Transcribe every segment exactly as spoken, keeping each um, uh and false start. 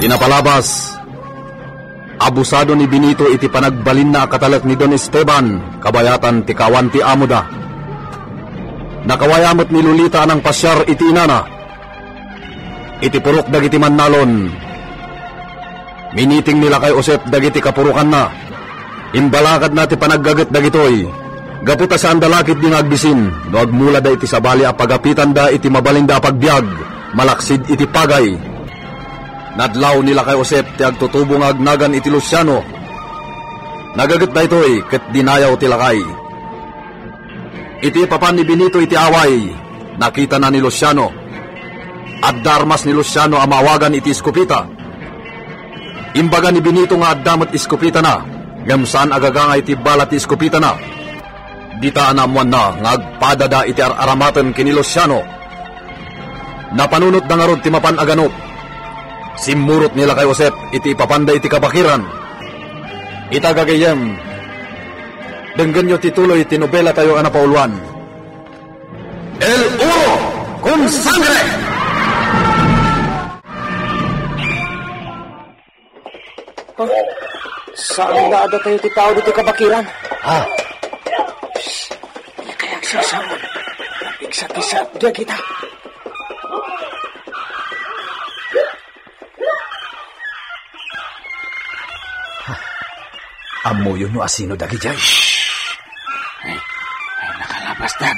Inapalabas, abusado ni Benito iti panagbalinna a katalek ni Don Esteban, kabayatan ti kaawan ti amoda. Nakawaya met ni Lolita a nangpasiar iti inana. Iti purok dagiti mannalon, miniting ni Lakay Josep dagiti kapurokanna. Imbalakadna ti panaggaget dagitoy, gapu ta saanda la ketdi nga agbisin no agmulada iti sabali a pagapitanda iti mabalinda a pagbiag, malaksid iti pagay. Nadlaw ni Lakay Josep ti agtutubo nga agnagan iti Luciano. Nagaget daytoy ket dinayaw ti lakay. Iti papan ni Benito iti away, nakitana ni Luciano. Adda armas ni Luciano a maawagan iti eskopeta. Imbaga ni Benito nga adda met eskopetana, ngem saan a gagangay ti bala ti eskopetana. Dita a naammoanna nga agpadada iti ar-aramaten ken ni Luciano. Napanunotda ngarud ti mapan a ganop. Simmurot ni Lakay Josep iti ipapanda iti kabakiran. Ita, gagayyem, denggenyo ti tuloy ti nobelatayo a napauluan. El Oro con Sangre! Oh, saan nga adda tayo ti tao ditoy kabakiran? Ah. Shh! Di kaya agsasaon. Pigsa ti saat dagita. Ha? Ammoyo no asino dagijay? Shh! Ay, ay, nakalabas dan.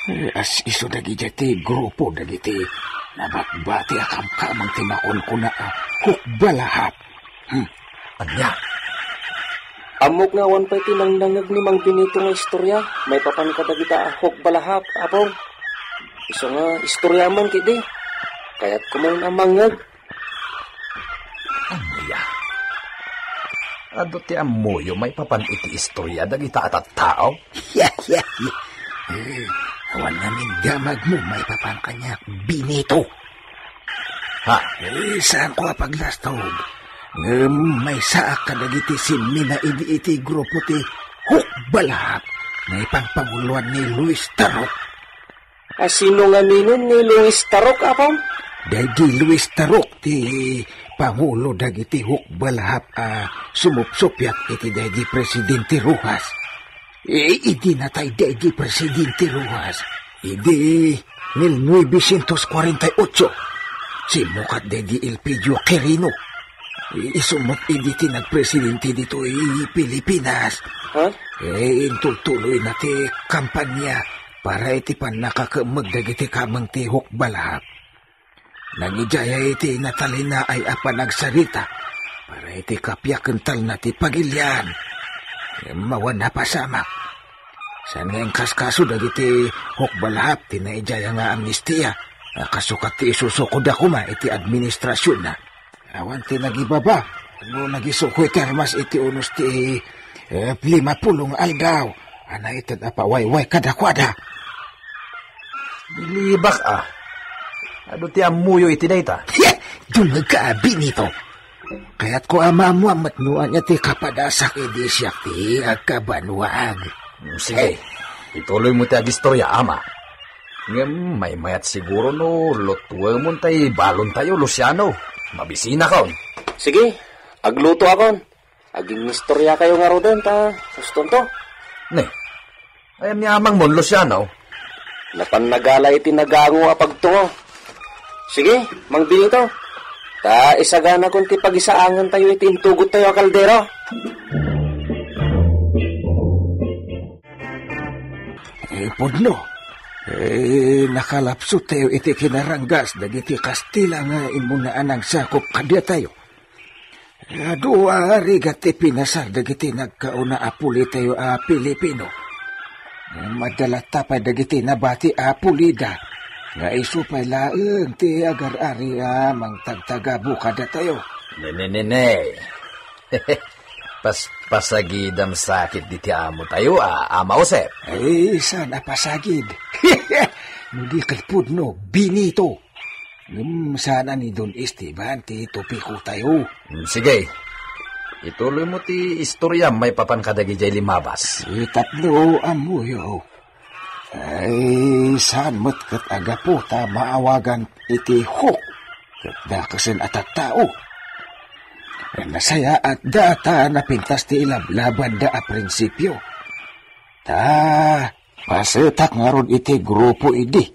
Eh, as isu dagiti ti grupo dagiti nabakbati a kamkamang ti makunkuna a hukbalahap. Hmm. Ania? Ammok nga awan pay ti nangnangngeg ni Mang Benito nga istorya maipapan kadagita a hukbalahap, Apong. Isu nga istorya man kidi. Kayatko man a mangngeg. Ania? Adu ti ammoyo maipapan iti istorya dagita a tattao? Ya, ya, ya. Eh, awan ngamin damagmo maipapan kaniak, Benito. Ha? Eh, saanko a paglastog. Ngem maysaak kadagiti simmina idi iti grupo ti Hukbalahap nga ipangpanguloan ni Luis Tarok. Asino ngamin ni Luis Tarok, Apong? Daydi Luis Tarok ti pangulo dagiti hukbalahap a sumupsuppiat iti daydi Presidente Rojas. I-, idi natay daydi Presidente Rojas, idi mil novecientos cuarenta y ocho, simmukat daydi Elpidio Quirino. Isu met idi ti nagpresidente ditoy Pilipinas. Ha? Eh, intultuloyna ti kampanya para iti pannakakemmeg dagiti kameng ti hukbalahap. Nangijayay ti natalinaay a panagsarita para iti kapiakentalna ti pagilian. Ngem awan napasamak. Saan nga inkaskaso dagiti hukbalahap ti naijaya nga amnestia a kasukat ti isusukoda koma iti administrasionna. Awan ti nagibaba no nagisukoy ti armas iti unos ti, eh, limapulo nga aldaw a naited a pawayway kadakuada. Bilibak a. Adu ti ammoyo iti dayta? Dumagka, Benito. Kayatko a maammoan met no ania ti kapadasak idi siak ti agkabanuag. Sige, ituloy mo ti agistorya, ama. Ngem maymayat siguro no lutuemon tay balontayo, Luciano. Mabisinakon. Sige, aglutoakon. Agingistoryakayo ngaruden ta ustonto. Ne, ayan ni amangmon, Luciano? Napan nagala iti nagango a pagtungo. Sige, Mang Benito. Ta isaganakon ti pagisaangantayo iti intugottayo a kaldero. Eh, pudno. Eh, nakalapsutayo iti kinaranggas dagiti Kastila nga immuna a nangsakop kadatayo. Adu a rigat ti pinasar dagiti nagkauna a pulitayo a Pilipino. Madda latta pay dagiti nabati a pulida nga isu pay laeng ti agar-ari a mangtagtagabo kadatayo. Ne, ne, ne, ne. Pas-, pasagidam sakit diti amo tayo, a, Ama Josep. Ay, saan a pasagid? No di kay pudno, Benito. Ngem saan a ni Don Esteban ti topiko tayo. Hmm, sige. Ituloy mo ti istorya maipapan kadagijay limabas. Itapno, ammoyo. Ay, saan met ket agapu ta maawagan iti huk. ket dakasen a tattao. Nasayaatda ta napintas ti ilablabanda a prinsipio. Ta, pasetak ngarud iti grupo idi.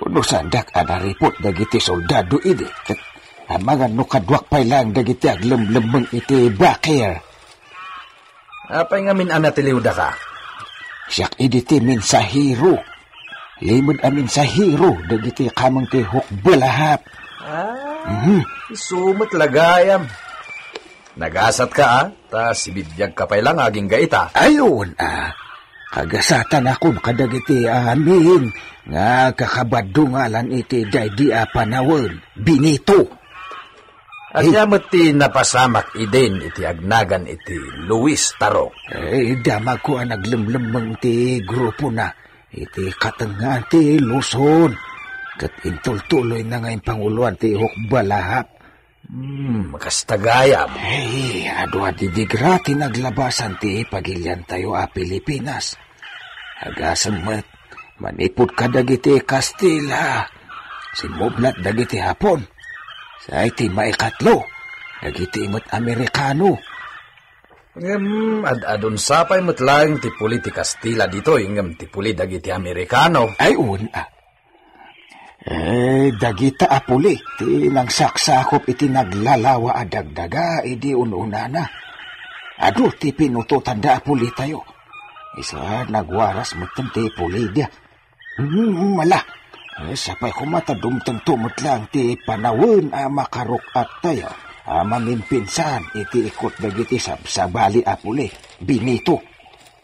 Unusandak a naripot dagiti soldado idi, ket amangan no kaduak pay laeng dagiti aglemlemmeng iti Bakir. Apay ngamin a natiliwdaka? Siak idi ti mensahero. Limed a mensahero dagiti kameng ti Hukbalahap. Ah, Mhm. Isu met la gayam. Nagasatka, a? Ta sibibiagka pay la nga agingga ita. Ay, wen, a. Kagasatanakon kadagiti amin nga kakabaddo ngalan iti daydi a panawen, Benito. Ania met ti napasamak idin iti agnagan iti Luis Tarok? Eh, damagko a naglemlemmeng ti grupona iti katengngaan ti Luzon. Ket intultuloyna nga impanguloan ti Hukbalahap. Hmm, kasta gayam. Ay, adu a didigra ti naglabasan ti pagiliantayo a Pilipinas. Agasem met, manipud kadagiti Kastila, simmublat dagiti Hapon. Say ti maikatlo, dagiti met Amerikano. Ngem ad-adun sapay met laeng ti puli ti Kastila ditoy ngem ti puli dagiti Amerikano. Ay, wen, a. Eh, dagita a puli ti nangsaksakup iti naglalawa a dagdaga idi un-unana. Adu ti pinutotanda a pulitayo. Isu a nagwaras metten ti pulidia. Hmm, mala. Eh, sapay koma ta dumtengto met laeng ti panawen a makaruk-attayo a mamimpinsan iti ikut dagiti sabsabali a puli, Benito.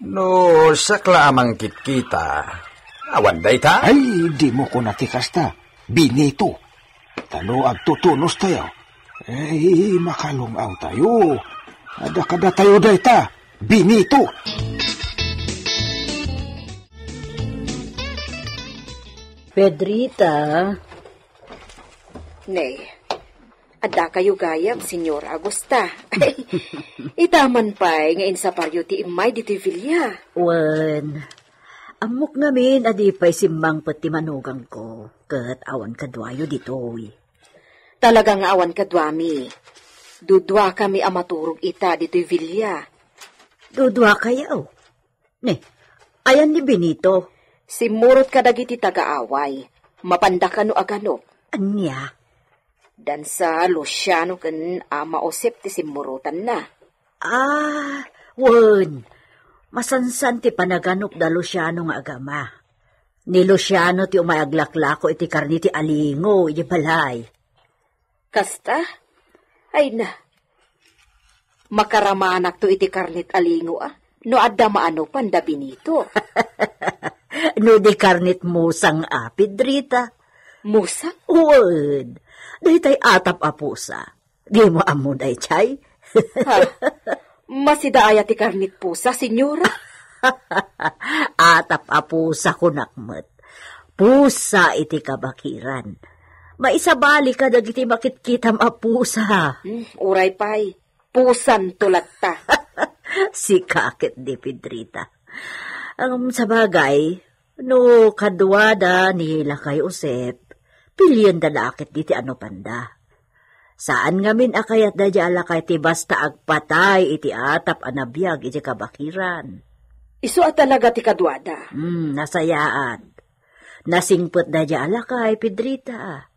No siak la a mangkitkita, awan dayta? Ay, dimo kuna ti kasta, Benito. Ta no agtutunostayo, eh, makalung-awtayo. Adda kadatayo dayta, Benito. Pedrita. Ne, addakayo gayam, Señor Augusta. Ita man pay nga insaparyo ti immay ditoy villa. Wen, ammok ngamin a di pay simmangpet ti manugangko, ket awan kaduayo ditoy. Talaga nga awan kaduami. Duduakami a maturog ita ditoy villa. Duduakayo? Ne, ayan ni Benito? Simmurot kadagiti tagaaway. Mapanda kano a ganop? Ania? Dansa Luciano ken Ama Josep ti simmurotanna. Ah, wen. Masansan ti panaganop da Luciano nga agama. Ni Luciano ti umay aglaklako iti karne ti alingo iti balay. Kasta? Ay na. Makaramanakto iti karnet a lingo, a, no adda maanopan da Benito. No di karnet musang a, Pedrita. Musang? Wen, daytay atap a pusa. Dimo ammo daytay? Ha? Masida aya ti karnet pusa, señora? Atap a pusa kunak met. Pusa iti kabakiran. Maisabali ka dagiti makitkitam a pusa. Hmm, uray pay. Pusanto latta. Sika ket di, Pedrita. Ngem sabagay, no kaduada ni lakay Josep, pilienda la ket diti anopanda. Saan ngamin a kayatda diay a lakay ti basta agpatay iti atap a nabiag iti kabakiran. Isu a talaga ti kaduada. Hmm, nasayaat. Nasingpetda diay a lakay, Pedrita.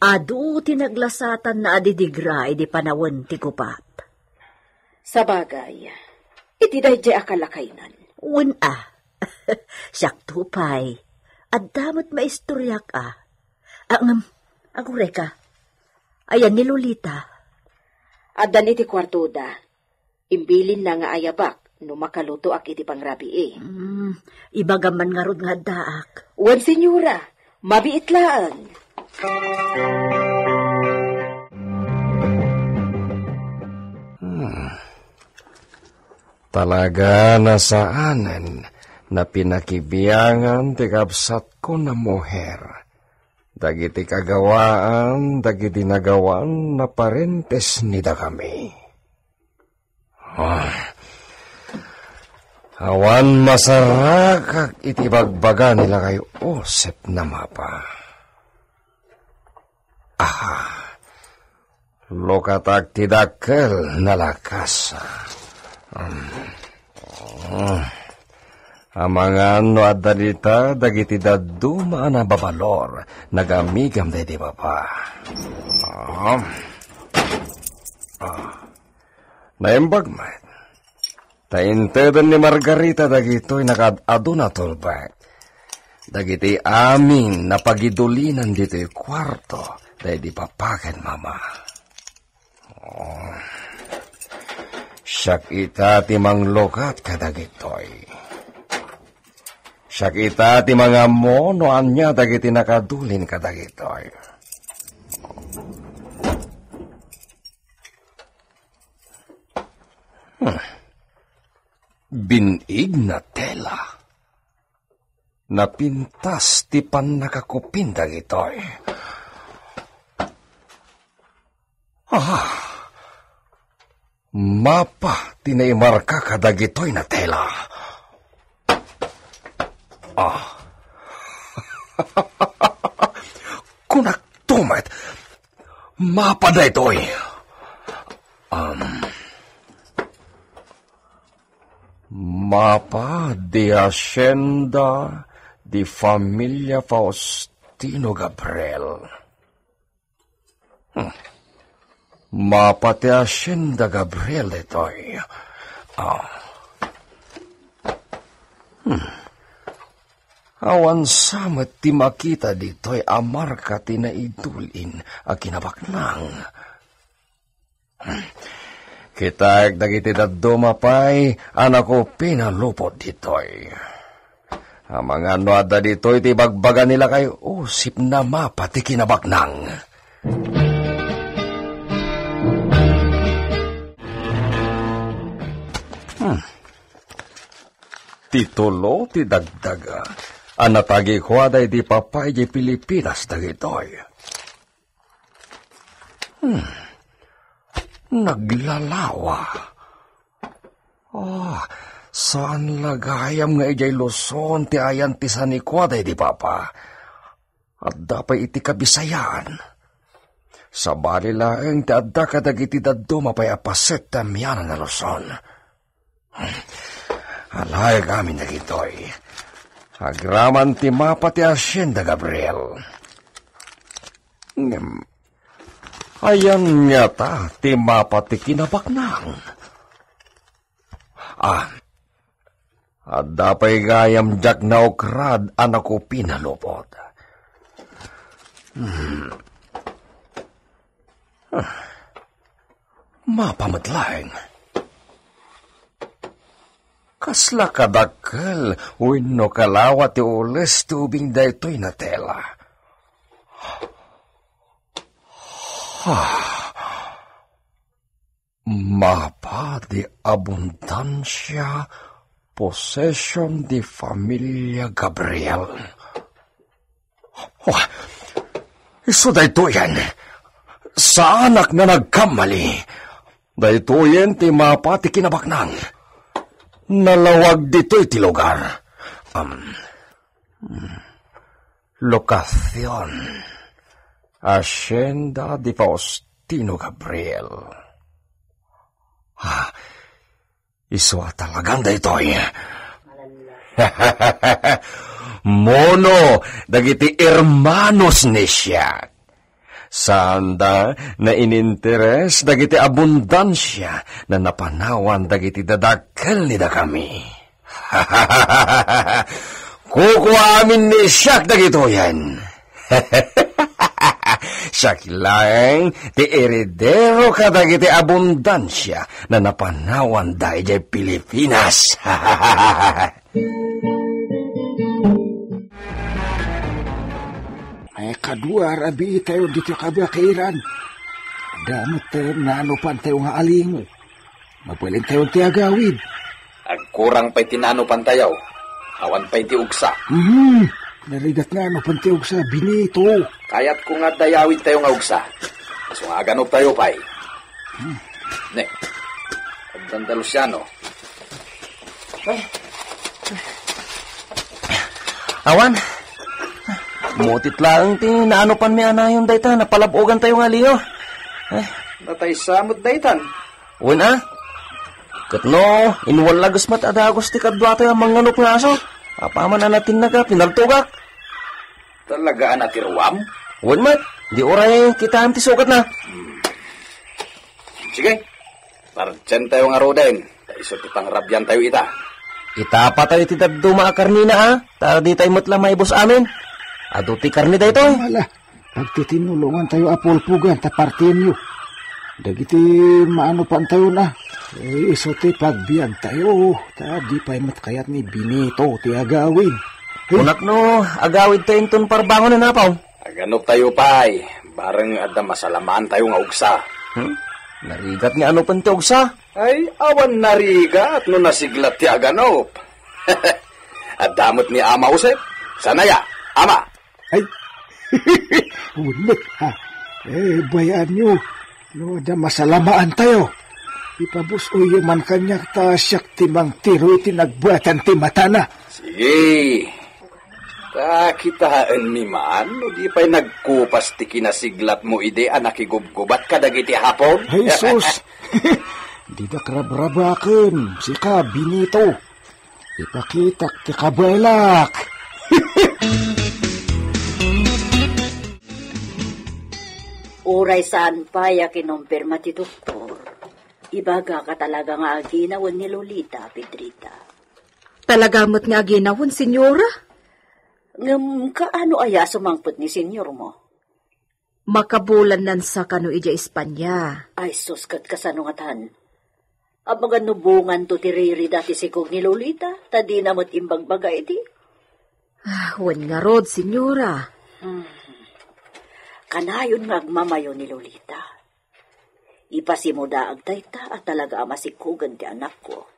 Adu ti naglasatanna a didigra idi panawen ti gubat. Sabagay, iti daydiay a kalakaynan. Wen a. Siakto pay. Adda met maistoriak a. Ah, ngem, agurayka. Ayan ni Lolita? Addan iti kuartoda. Imbilinna nga ayabak no makalutoak iti pangrabii. Hmm, ibagam man ngarud nga addaak. Wen, señora, mabiit laeng. Hmm. Talaga nasaanen na pinakibiangan ti kabsatko a muher. Dagiti kagawaan, dagiti nagawan na parentes ni dakami. Ah, awan masarakak iti bagbaga ni lakay Josep a mapa. Ah, lukatak ti dakkel, nalakas. Um, amangan no adda dita dagiti dadduma a nababalor, nagamigam daydi papa. Ah. Ah. Naimbag met. Ta inteden ni Margarita dagitoy nakaad-adu a tulbek. Dagiti amin napagidulinan ditoy kuarto daydi papa ken mama. Oh. Siak ita ti manglukat kadagitoy. Siak ita ti mangammo no ania dagiti nakadulin kadagitoy. Hmm. Bin-ig na tela. Napintas ti pannakakupin dagitoy. Ah, mapa ti naimarka kadagitoy a tela. Ah. Kunakto met, mapa daytoy. Um, mapa di hacienda di familia Faustino Gabriel. Hmm. Mapa ti hacienda Gabriel ditoy. Ah. Hmm. Awan sa met ti makita ditoy a marka ti naidulin a kinabaknang. Kitaek dagiti dadduma pay a nakupin a lupot ditoy. Amangan no adda ditoy ti ibagbaga ni Lakay Usip a mapa ti kinabaknang. Hmm. Ti tulo ti dagdaga a natagikuada idi papa idiay Pilipinas dagitoy. Hmm. Naglalawa. Ah, saan la gayam nga idiay Luzon ti ayan ti sanikuada idi papa. Adda pay iti Kabisayan. Sabali laeng ti adda kadagiti dadduma pay a paset ti amianan a Luzon. Alaek amin dagitoy. Agraman ti mapa ti hacienda Gabriel. Ngem, ayan ngata ti mapa ti kinabaknang? Ah, adda pay gayam diak naukrad a nakupin a lupot. Hmm. Ah. Mapa met laeng. Kasla kadakkel wenno kalawa ti ules ti ubing daytoy a tela. Ah. Mapa di abundansia, possession di familia Gabriel. Oh, isu daytoyen. Saanak nga nagkamali. Daytoyen ti mapa ti kinabaknang. Nalawag ditoy ti lugar. Um, hmm. Locacion. Hacienda di Faustino Gabriel. Ah, isu a talagan daytoy. Mono dagiti hermanos ni siak. Saanda nga ininteres dagiti abundansia a napanawan dagiti dadakkel ni dakami. Kukua amin ni siak dagitoyen. Siak laeng ti eredero kadagiti abundansia a napanawanda idiay Pilipinas. Ay, kadua, rabii tayo ditoy kabakiran. Adda met tayo nanupan tayo nga alingo. Mabalin tayo ti agawid. Agkurang pay ti nanupan tayo. Awan pay ti ugsa. Hmm, narigat nga nanupan ti ugsa, Benito. Kayat ko nga dayawid tayo nga ugsa. Isu nga aganup tayo pay. Hmm. Ne. Agdanda Luciano. Awan. Mutit laeng ti naanopanmi a nayon dayta, napalab-ogantayo nga aliyo. Eh. Nataysa met daytan. Wen a. Ket no, inwallages met a dagus ti kaduatoy a mangnganok nga aso. Apaman a natinnaga, pinaltogak. Talaga a natiruam? Wen met, di uray kitaem ti sukatna. Sige, pardiantayo ngaruden, ta isu ti pangrabiantayo ita. Itapatayo iti dadduma a karnina a, ta ditay met la maibus amin. Adu ti karni daytoy. Ala, agtitinulongantayo a pulpugan ta partienyo. Dagiti maanopantayo na, eh, isu ti pagbiagtayo, ta di pay met kayat ni Benito ti agawid. Eh? Kunak no, agawidtayo inton parbangon a napaw. Aganoptayo pay, bareng adda masalamaantayo nga ugsa. Hmm? Narigat nga anopen ti ugsa? Ay, awan narigat no nasiglat ti aganop. Adda met ni Ama Josep. Sanaya, Ama. Ay, ulit, ha? Eh, bayaanyo, no adda masalamaantayo, ipabus-oyyo man kaniak ta siak ti mangtiro iti nagbuatan ti matana. Sige. Ta kitaenmi man no di pay nagkupas ti kinasiglatmo idi a nakigubgubat kadagiti Hapon. Ay, sus! Didak rabrabaken, sika, Benito. Ipakitak ti kabaelak. Uray saan pay a kinumpirma ti doktor, ibagaka talaga nga aginawen ni Lolita, Pedrita. Talaga met nga aginawen, Senyora? Ngem kaano aya a sumangpet ni senyormo? Makabulan nansa kano idiay Espanya. Ay, sus, ket kasano ngatan? Amangan no bunganto ti ririda ti sikog ni Lolita, ta dina met imbagbaga iti. Ah, wen ngarud, Senyora. Hmm. Kanayon nga agmamayo ni Lolita. Ipasimudaag dayta a talaga a masikogen ti anakko.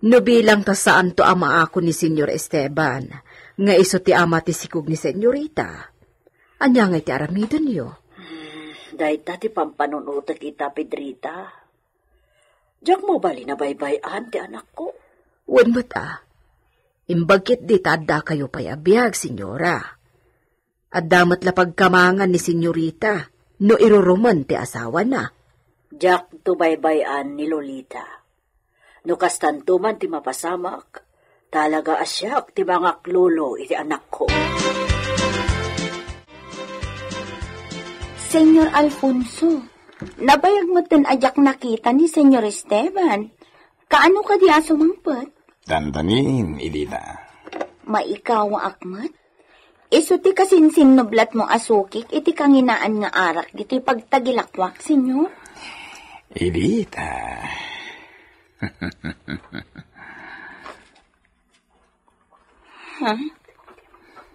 No bilang ta saanto a maako ni Senyor Esteban, nga isu ti ama ti sikog ni Senyorita, ania ngay ti aramidenyo? Hmm, dayta ti pampanunotek ita, Pedrita. Diak mabalin a baybay-an ti anakko. Wen met a, imbag ketdi ta addakayo pay a biag, Senyora. Adda met la pagkamangan ni Senyorita no irurumen ti asawana. Diakto baybay-an ni Lolita. No kastanto man ti mapasamak, talaga a siak ti mangaklolo iti anakko. Senyor Alfonso, nabayag metten a diak nakita ni Senyor Esteban. Kaano kadi a sumangpet? Dandanin, Edita. Maikawaak met? Isu ti kasinsinnublatmo a sukik iti kanginaan nga arak ditoy pagtagilakwak, Senyor? Edita. Ha?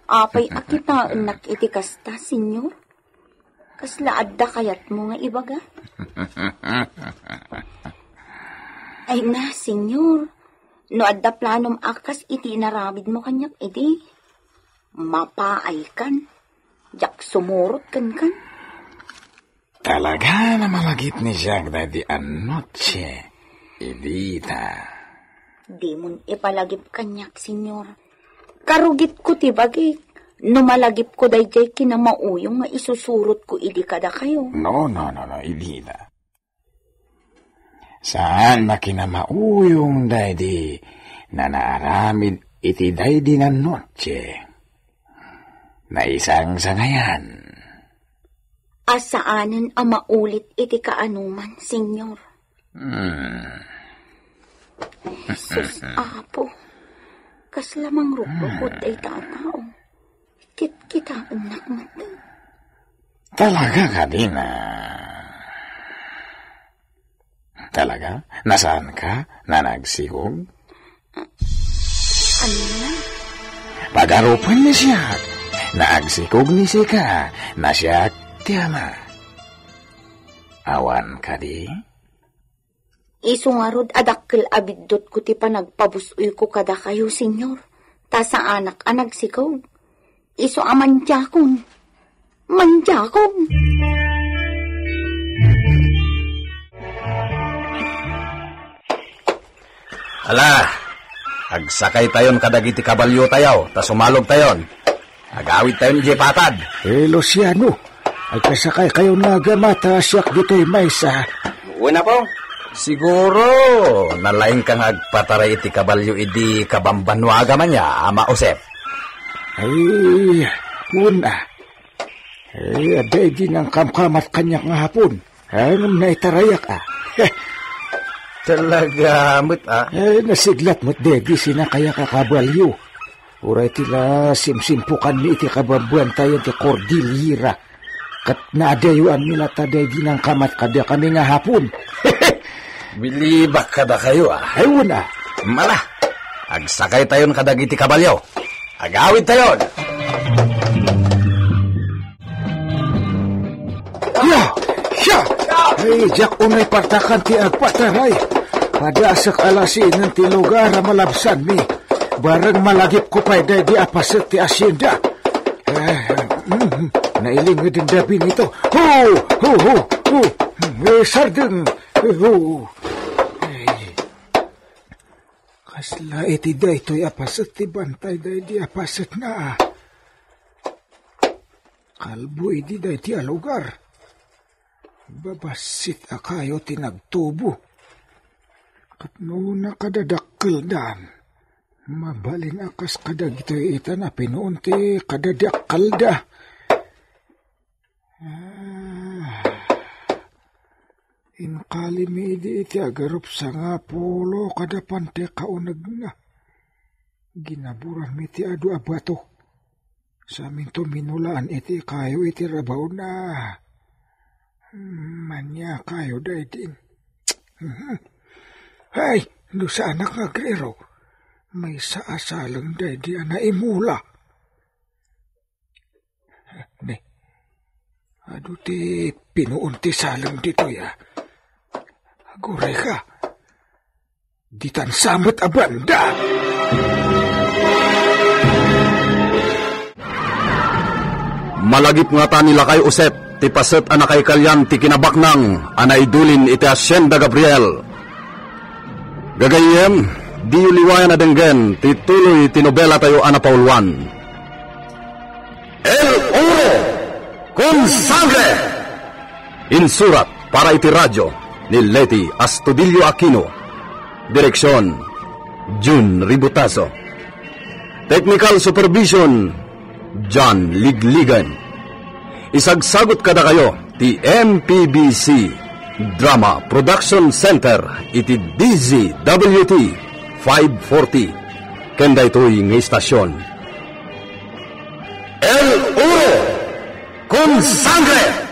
Apay a kitaennak iti kasta, Senyor? Kasla adda kayatmo nga ibaga? Ay na, Senyor. No adda planom a kas iti inaramidmo kaniak idi, mapaaykan. Diak sumurot kenkan. Talaga a malagipmi siak daydi a notsie, Edita. Dimon ipalagip kaniak, Senyor. Karugitko ti bagik no malagipko daydiay kinamauyong nga isusurotko idi kadakayo. No, no, no, no, Edita. Saan a kinamauyong daydi a naaramid iti daydi a notsie. Naisangsangayan. A saanen a maulit iti kaanoman, Senyor. Hmm. Sus, Apo. Kasla mangrukrukud dayta a tao. Kitkitaennak met. Talaga kadi a Talaga? Nasaanka a nagsikog? Ania? Pagarupen ni siak, nagsikog ni sika, a siak ti ama. Awan kadi? Isu ngarud a dakkel a biddutko ti panagpabus-oyko kadakayo, Senyor, ta saanak a nagsikog. Isu a mandiakon. Mandiakon. Ala, agsakaytayon kadagiti kabaliotayo, ta sumalogtayon. Agawidtayon idiay patad. Eh, Luciano, agkasakaykayon nga agama ta siak ditoy maysa. Wen, Apo. Siguro, nalaingka nga agpataray iti kabalio idi kabambanuagam ania, Ama Josep. Ay, wen a. Eh, adda idi nangkamkamat kaniak nga Hapon. Ngem naitarayak a. Talaga met a. Eh, nasiglat met daydi sinakayak a kabalio. Uray ti la simsimpukanmi iti kababbantayan ti Cordillera. Ket naadayoanmi latta daydi nangkamat kadakami nga Hapon. Bilibak kadakayo a. Ay, wen a. Mala, agsakaytayon kadagiti kabalio. Agawidtayon. Ya! Ya! Ay, diak unay partakan ti agpataray. Padasek a lasingen ti lugar a malabsanmi. Bareng malagipko pay daydi a paset ti hacienda. Eh, mm, nailingeden da Benito. Ho! Ho, ho, ho! Eh, sardeng! Ho! Ay. Kasla iti daytoy a paset ti bantay daydi a pasetna a. Kalbo idi daydi a lugar. Babassit a kayo ti nagtubo. Ket no nakadadakkeldan, mabalin a kas kadagitoy ita napinuon ti kadadakkelda. Ah, inkalimi idi iti agarup sangapulo kada pante kaunegna. Ginaburanmi ti adu a bato. Saminto minulaan iti kayo iti rabawna. Hmm, mania kayo daydin. Mhm. Ay, no saanak nga agrero, maysa a saleng daydi a naimula. Ne, adu ti pinuon ti saleng ditoy a. Aguray ka. Ditan sa met a banda. Malagip ngata ni Lakay Josep ti paset a nakaikalian ti kinabaknang a naidulin iti Hacienda Gabriel. Gagayyem, diyo liwayan a denggen ti tuloy ti nobelatayo a napauluan. El Oro con Sangre! Insurat para iti radio ni Leti Astudillo Aquino. Direksyon, Jun Ributazo. Technical supervision, John Ligligan. Isagsagut kadakayo ti M P B C Drama Production Center iti D Z W T five forty. Ken daytoy nga istasyon, El Oro con Sangre!